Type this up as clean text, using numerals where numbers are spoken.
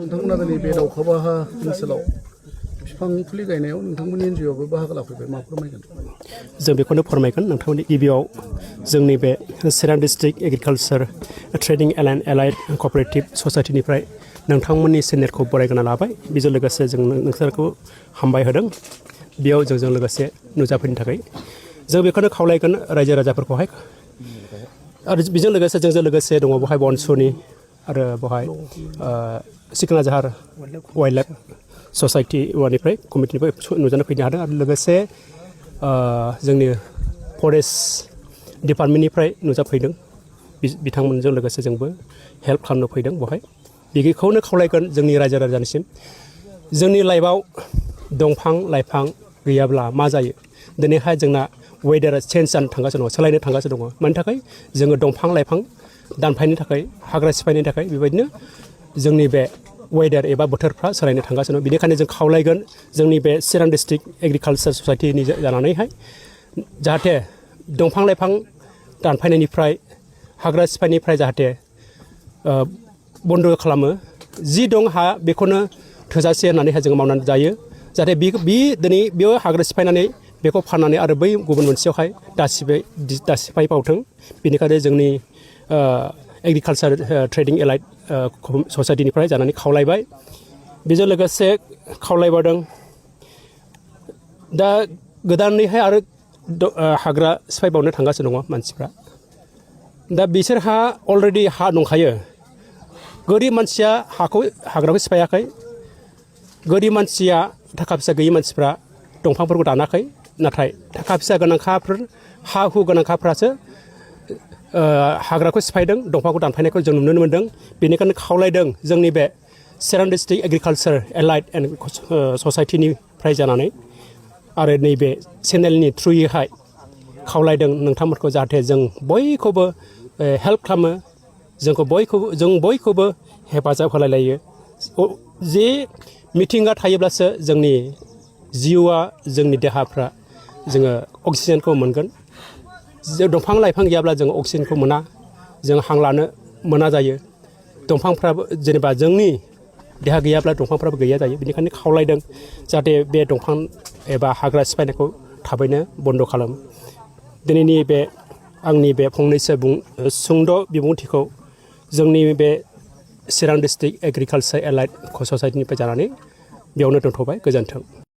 नोंथांमोना दिनै बे दाउखाबाहा ओनसोलाव बिफां फुलि गायनायाव नोंथांमोननि एनजिअ'आबो बाहागो लाफैबाय मा फोरमायगोन जों बेखौनो फोरमायगोन नोंथांमोननि गिबियाव जोंनि बे Chirang district agriculture trading and allied cooperative ससाइटिनिफ्राय नोंथांमोननि चेनेलखौ बरायग्रोना लाबाय बेजों लोगोसे जों नोंसोरखौ हामबाय होदों बेयाव जोंजों लोगोसे नुजाफैनो थाखाय जों बेखौनो खावलायगोन रायजो राजाफोरखौहाय आरो बेजों लोगोसे जोंजों लोगोसे दङ बेवहाय BoNSUनि आरो बेवहाय सिखोना जाहार वाइल्ड लाइफ ससाइटि वानिफ्राय कमिटिनिफ्राय नुजानो फैनो हादों आरो लोगोसे जोंनि फरेस्ट डिपार्टमेन्टनिफ्राय नुजाफैदों बिथांमोनजों लोगोसे जोंबो हेल्प खालामनो फैदों बेवहाय बेखौनो खावलायगोन जोंनि रायजो राजानिसिम जोंनि लाइफआव दंफां लाइफां गैयाब्ला मा जायो दिनैहाय जोंना वेदारा चेन्ज जानो थांगासिनो दङ सोलायनो थांगासिनो दङ मानि थाखाय जोङो दंफां लाइफां दानफायनो थाखाय हाग्रा सिफायनो थाखाय बेबायदिनो जोंनि बे वेदार एबा बोथोरफ्रा सोलायनो थांगासिनो दं बेनिखायनो जों खावलायगोन जोंनि बे चिरां डिस्ट्रिक्ट एग्रिकालचार ससाइटिनि जानानैहाय जाहाथे दंफां लाइफां दानफायनायनिफ्राय हाग्रा सिफायनायनिफ्राय जाहाथे बन्द' खालामो जि दं हा बेखौनो थोजासे होननानैहाय जोङो मावनानै जायो जाहाथे बे दिनै बेयाव हाग्रा सिफायनानै बेखौ फाननानै आरो बै गुबुन मोनसेयावहाय दासिफायबावथों बेनिखायनो जोंनि एग्रिकालचार ट्रेडिं एलाइड ससाइटिनिफ्राय जानानै खावलायबाय बेजों लोगोसे खावलायबावदों दा गोदानैहाय आरो हाग्रा सिफायबावनो थांगासिनो दङ मानसिफ्रा दा बिसोरहा अलरेडि हा दंखायो गोरिब मानसिया हाग्राखौ सिफायाखै गोरिब मानसिया थाखा फैसा गैयि मानसिफ्रा दंफांफोरखौ दानाखै नाथाय थाखा फैसा गोनांखाफोर हा हु गोनांखाफ्रासो हाग्राखौ सिफायदों दंफांखौ दानफायनायखौ जों नुनो मोन्दों बेनिखायनो खावलायदों जोंनि बे Chirang district agriculture allied and ससाइटिनिफ्राय जानानै आरो नैबे चेनेलनि थ्रुयैहाय खावलायदों नोंथांमोनखौ जाहाथे जों बयखौबो हेल्प खालामो जों बयखौबो हेफाजाब होलायलायो जे मिथिंगा थायोब्लासो जोंनि जिउआ जोंनि देहाफ्रा जोङो अक्सिजेनखौ मोनगोन दंफां लाइफां गैयाब्ला जों अक्सिजेनखौ मोना जों हां लानो मोना जायो दंफांफ्राबो जेनेबा जोंनि देहा गैयाब्ला दंफांफ्राबो गैया जायो बेनिखायनो खावलायदों जाहाथे बे दंफां एबा हाग्रा सिफायनायखौ थाबैनो बन्द' खालाम दिनैनि बे आंनि बे फंनैसो सुंद' बिबुंथिखौ जोंनि बे चिरां डिस्ट्रिक्ट एग्रिकालचार एलाइड ससाइटिनिफ्राय जानानै बेयावनो दोनथ'बाय गोजोन्थों